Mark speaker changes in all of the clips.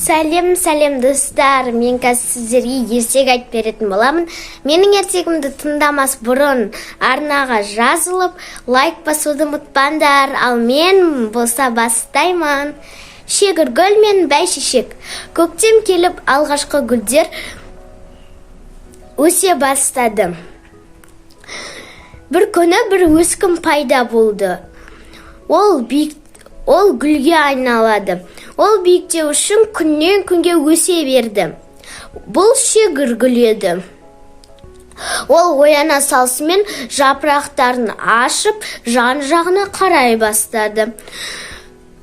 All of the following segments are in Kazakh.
Speaker 1: Сәлем, сәлем, достар! Мен қазір сіздерге ертегі айтып беретін боламын. Менің ертегімді тыңдамас бұрын арнаға жазылып, лайк басуды ұмытпаңдар. Ал мен болса бастаймын. Шегіргүл мен Бәйшешек. Көктем келіп, алғашқы гүлдер өсе бастады. Бір күні бір өскін пайда болды. Ол биік, ол гүлге айналады. Ол биіктеу үшін күннен күнге өсе берді. Бұл шегіргүл еді. Ол ояна салысымен жапырақтарын ашып, жан жағына қарай бастады.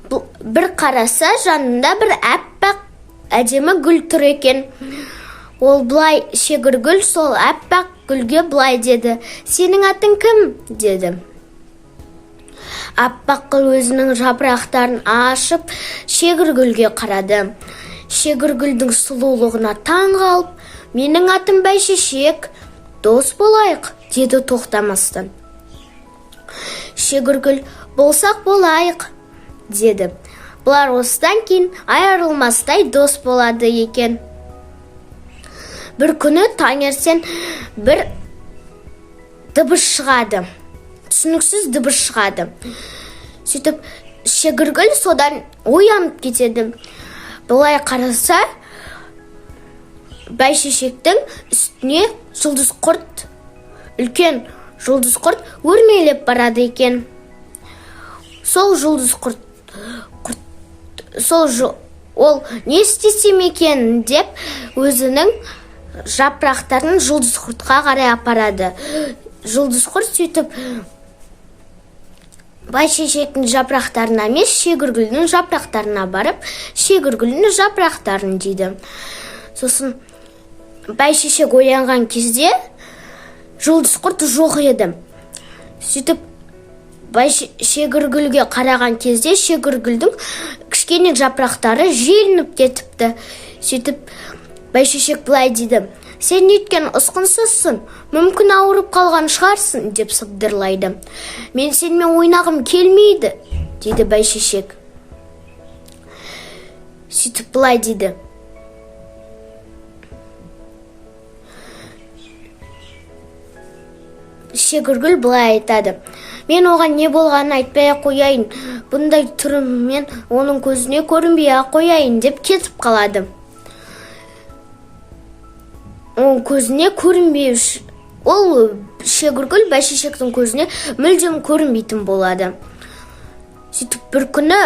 Speaker 1: Бір қараса, жанында бір аппақ әдемі гүл тұр екен. Ол былай, шегіргүл сол аппақ гүлге былай деді: «Сенің атың кім?» – деді. Аппақ гүл өзінің жапырақтарын ашып, шегіргүлге қарады. Шегіргүлдің сұлулығына таң қалып: «Менің атым Бәйшешек, дос болайық», – деді тоқтамастан. Шегіргүл: «Болсақ, болайық», – деді. Бұлар осыдан кейін айырылмастай дос болады екен. Бір күні таңертең бір дыбыс шығады, түсініксіз дыбыс шығады. Сөйтіп шегіргүл содан оянып кетеді. Былай қараса, бәйшешектің үстіне жұлдыз құрт, үлкен жұлдыз құрт өрмелеп барады екен. Сол жұлдыз құрт сол ол не істесем екен деп, өзінің жапырақтарын жұлдыз құртқа қарай апарады. Жұлдыз құрт сөйтіп бәйшешектің жапырақтарына емес, шегіргүлдің жапырақтарына барып, шегіргүлдің жапырақтарын жейді. Сосын бәйшешек оянған кезде жұлдыз құрт жоқ еді. Сөйтіп шегіргүлге қараған кезде шегіргүлдің кішкене жапырақтары желініп кетіпті. Сөйтіп бәйшешек былай дейді: «Сен неткен ұсқынсызсың? Мүмкін, ауырып қалған шығарсың», – деп сыбдырлайды. «Мен сенімен ойнағым келмейді», – дейді бәйшешек. Сөйтіп былай дейді. Шегіргүл былай айтады: «Мен оған не болғанын айтпай ақ қояйын. Бұндай түріммен оның көзіне көрінбей ақ қояйын», – деп кетіп қалады. Оның көзіне көрінбей, ол шегіргүл бәйшешектің көзіне мүлдем көрінбейтін болады. Сөйтіп бір күні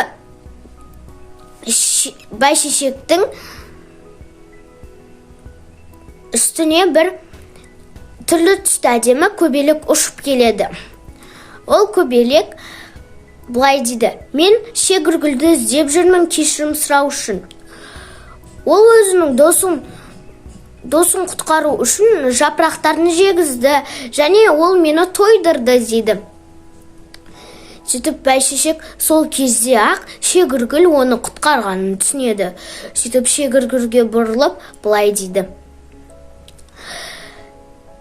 Speaker 1: бәйшешектің үстіне бір түрлі түсті әдемі көбелек ұшып келеді. Ол көбелек былай дейді: «Мен шегіргүлді іздеп жүрмін кешірім сұрау үшін. Ол өзінің досын құтқару үшін жапырақтарын жегізді және ол мені тойдырды», – дейді. Сөйтіп бәйшешек сол кезде ақ шегіргүл оны құтқарғанын түсінеді. Сөйтіп шегіргүлге бұрылып былай дейді: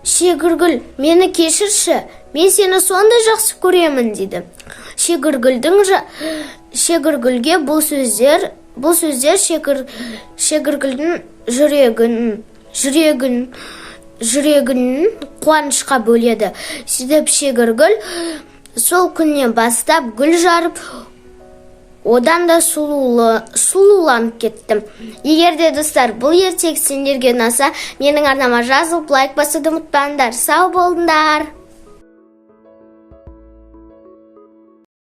Speaker 1: «Шегіргүл, мені кешірші, мен сені сондай жақсы көремін», – дейді. Шегіргүлге бұл сөздер шегіргүлдің жүрегін қуанышқа бөледі. Сөйтіп шегіргүл сол күннен бастап гүл жарып, одан да сұлуланып кетті. Егер де, достар, бұл ертегі сендерге ұнаса, менің арнама жазылып, лайк басуды ұмытпаңдар. Сау болыңдар!